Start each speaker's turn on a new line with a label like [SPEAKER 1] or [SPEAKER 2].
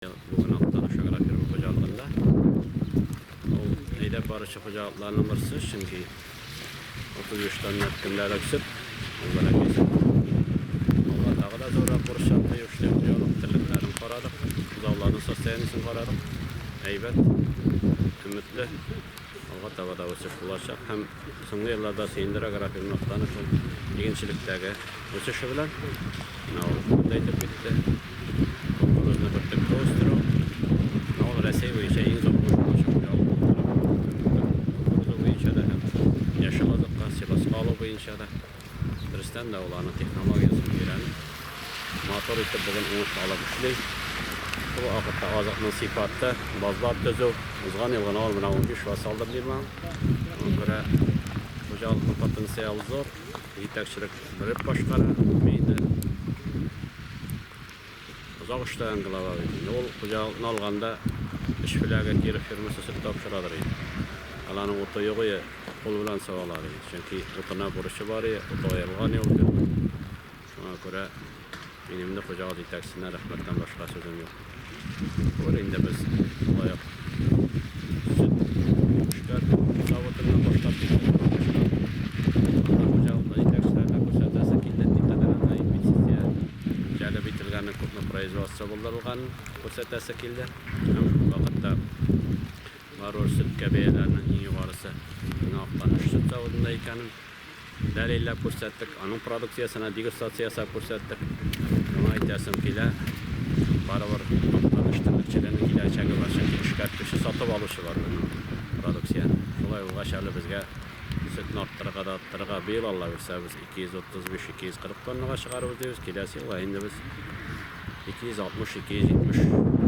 [SPEAKER 1] Бүген Актаныш агрофирма хуҗалыгында ул әйдәп баручы хуҗалыкларның берсе, чөнки 35 тонна көндәлек сөт, ул бәләкәй сөт. Алга тагы да зуррак бурычлар куеп эшли хуҗалык, терлекләрен карадык, бозауларның состояниесен карадык. Әйбәт, өметле. Алга таба да үсеш булачак һәм соңгы елларда сөендерә агрофирма Актаныш ул игенчелектәге үсеше белән. Менә ул да әйтеп китте. Кукурузны бөртекле үстерү. Менә ул Рәсәй буенча иң зур уңыш алучы хуҗалык булып тора. Кукуруза буенча да һәм яшел азыкка, силоска алу буенча да. Дөрестән дә ул аның технологиясен өйрәнеп, матур итеп бүген уңыш алып эшли. Шул вакытта азыкның сыйфаты, базлар төзү. Узган ел гына ул менә 15 баз салды Лиман. Шуңа күрә хуҗалыкның потенциалы зур. Җитәкчелек белеп башкара. Мин инде озак эшләгән глава бит инде. Ул хуҗалыкны алганда өч флягы Киров фирмасы сөт тапшырадыр иде. Әле аның уты юк ие, кул белән савалар иде. Чөнки утына бурычы бар ие, уты аерылган ие ул фирма. Шуңа күрә минем инде хуҗалык җитәкчесенә рәхмәттән башка сүзем юк. Күр инде без шулай ук сөт эшкәртү заводыннан башлап киттек. Анда хуҗалыкның җитәкчеләренә күрсәтәсе килде, никадәр анда инвестиция җәлеп ителгәнен, күпме производство булдырылганын күрсәтәсе килде. Һәм шул вакытта барыбер сөткә бәяләрнең иң югарысы менә Актаныш сөт заводында икәнен дәлилләп күрсәттек, аның продукциясенә дегустация ясап күрсәттек. Шуны әйтәсем килә, барыбер Актаныш терлекчеленең киләчәге бар, чөнки эшкәртүче, сатып алучы бар безнең продукцияне. Шулай булгач, әле безгә сөтне арттырырга да арттырырга, быел, Алла бирсә, без 235-240 тоннага чыгарбыз дибез, киләсе елга инде без 260-270.